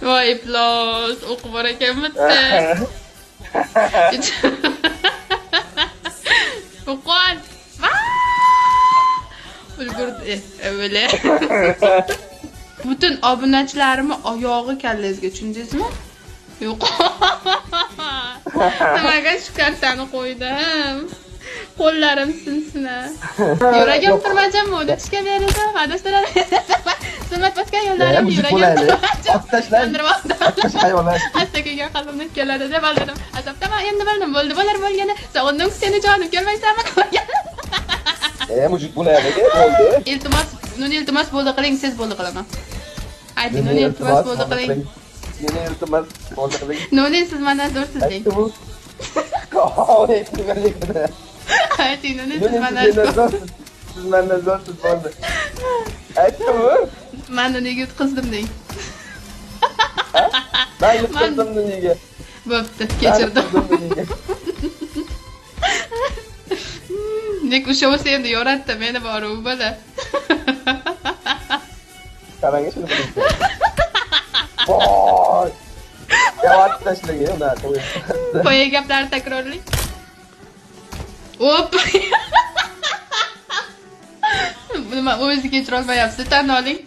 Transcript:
Voy iflos, o'qib bor ekan bitta. Yo'qol. Ulgurdi. O'le. Butun obunachilarimni oyog'i kallangizga, tushundingizmi? Yo'q. Nimaga shu kartani qo'ydim? Qo'llarim sinsin. Yuragim turmajam o'tishga berildim. Adashtirar. Zulmat bosgan yo'llarim yuragim turmajam. Hayvonlar. Hasta kelgan qalbimdan keladi deb aldadim. Azobdaman endi bildim, bo'ldi bo'lar bo'lgani. Sog'indim seni jonim, kelmaysanmi ko'rgan. Mujik bo'laylik, bo'ldi. Iltimos, nuni iltimos bo'ldi qiling, siz bo'ldi qilaman. Ayting, nuni iltimos bo'ldi qiling. Nuni iltimos bo'ldi qiling. Nuni siz mendan zo'rsiz deng. Ayting, nuni siz mendan zo'rsiz. Siz mendan zo'rsiz bo'ldi. Aytdimmi? Men nuniga yutqizdim deng. Men yutqizdim nuniga. Bo'pti, kechirdim. Nek o'sha bo'lsa endi yoratdi meni bor u bola. Qarang shuni. Voy! Yovat tashlagan ular. Boya gaplarni takrorlang. Op! Nima o'zi kechira olmayapsiz, tan oling.